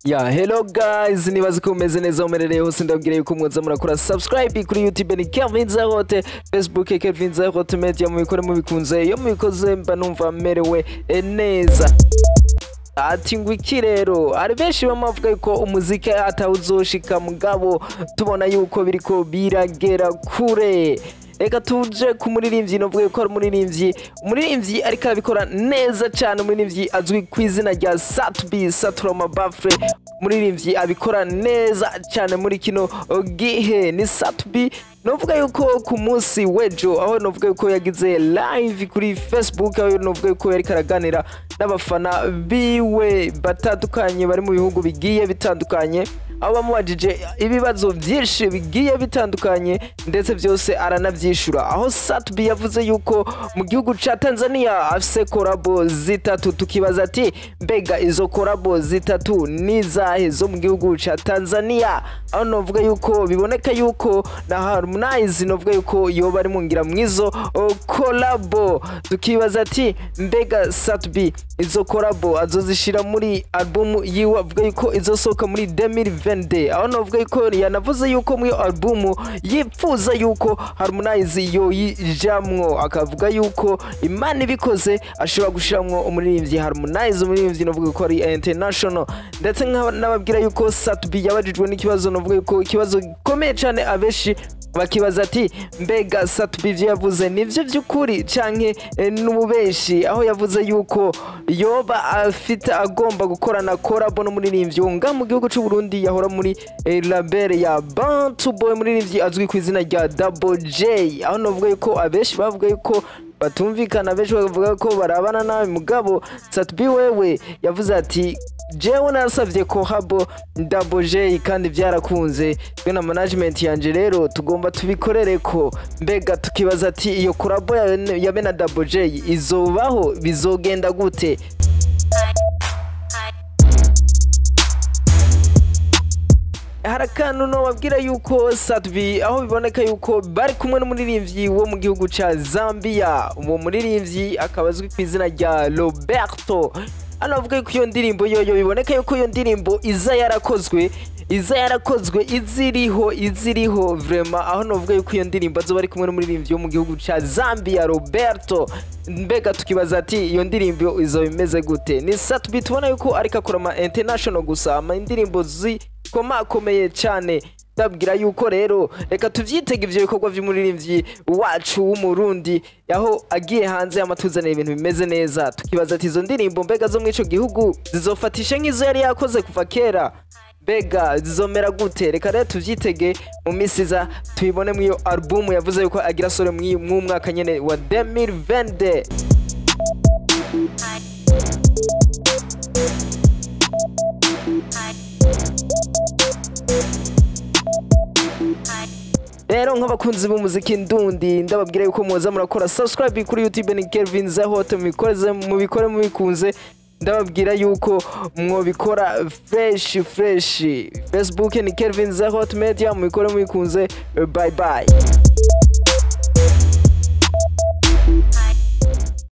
Ya, hello guys, nibaze ko mumeze neza umerereye hose. Ndabwira yuko mwoza murakora subscribe kuri YouTube ni Kelvin Zarote, Facebook Kelvin Zarote Media. Mubikore mubikunze, iyo mubikoze mba numva merewe neza. Ati ngo iki rero, hari benshi bamavuga yuko umuziki atawuzoshika, mugabo tubona yuko biriko biragera kure. Reka tuje ku muririmbyi, novuga yuko ari umuririmbyi ariko arabikora neza cyane, umuririmbyi azwi ku izina rya Sat-B, Saturama Bafre, umuririmbyi abikora neza cyane muri kino gihe ni Sat-B. Novuga yuko ku munsi w'ejo, aho novuga yuko yagize live kuri Facebook, aho novuga yuko yariko araganira n'abafana biwe batandukanye bari mu bihugu bigiye bitandukanye, aho bamubajije ibibazo byinshi bigiye bitandukanye ndetse byose aranabyishura. Aho Sat-B yavuze yuko mu gihugu ca Tanzania afise korabo zitatu. Tukibaza ati mbega izo korabo zitatu ni zahe zo mu gihugu ca Tanzania? Aho novuga yuko biboneka yuko na Harmonize novuga yuko yoba ari mu ngira mwizo korabo. Tukibaza ati mbega Sat-B izo korabo azozishira muri album yiwe avuga yuko izosohoka muri 2022? Aho novuga yuko yanavuze yuko muri album yipfuza yuko Harmonize yoyijamwo, akavuga yuko Imana ibikoze ashobora gushiramwo umuririmbyi Harmonize, umuririmbyi novuga ko ari international. Ndetse n'ababwira yuko Sat-B yabajijwe n'ikibazo, novuga yuko ikibazo gikomeye cyane, abenshi bakibaza ati mbega Sat-B ivyo yavuze nivyo vy'ukuri canke n'ububeshi? Aho yavuze yuko yoba afite agomba gukorana korabo n'umuririmbyi wo nga mu gihugu c'u Burundi yahora muri label ya Bantu Boy, umuririmbyi azwi ku izina rya Double J. Aho novuga yuko abenshi bavuga yuko batumvikana, benshi bavuga ko barabana nabi, mugabo Sat-B wewe yavuze ati jewe nasavye collabo Double J kandi byarakunze, twe na management yanje rero tugomba tubikorere ko. Mbega tukibaza ati iyo collabo ya be na Double J izobaho, bizogenda gute? Hari akantu nobabwira yuko Sat-B, aho biboneka yuko bari kumwe n'umuririmbyi wo mu gihugu ca Zambia, uwo muririmbyi akaba azwi ku izina rya Roberto. Hano bavuga yuko iyo ndirimbo yoyo biboneka yuko iyo ndirimbo iza yarakozwe iziriho vraiment. Aho novuga yuko iyo ndirimbo azoba ari kumwe n'umuririmbyi wo mu gihugu ca Zambia Roberto. Mbega tukibaza ati iyo ndirimbo izoba imeze gute? Ni Sat-B tubona yuko ariko akora ama international gusa, ama indirimbo zikomakomeye cyane. Ndabwira yuko rero reka tuvyitege ivyo bikorwa vy'umuririmbyi wacu w'Umurundi, aho agiye hanze amatuzanira ibintu bimeze neza. Tukibaza ati izo ndirimbo mbega zo mw'ico gihugu zizofatisha nk'izo yari yakoze kuva kera? Mbega zizomera gute? Reka rero tuvyitege mu minsi iza, tubibone mw'iyo album yavuze yuko agira sore mw'umwaka nyene wa 2022. Rero nk'abakunzi b'umuziki ndundi, ndababwira yuko muza murakora subscribe kuri YouTube ni Kelvin Zahote, mubikoze mubikore mubikunze. Ndababwira yuko mwobikora fresh fresh. Facebook ni Kelvin Zahote Media, mubikore mubikunze. Bye bye.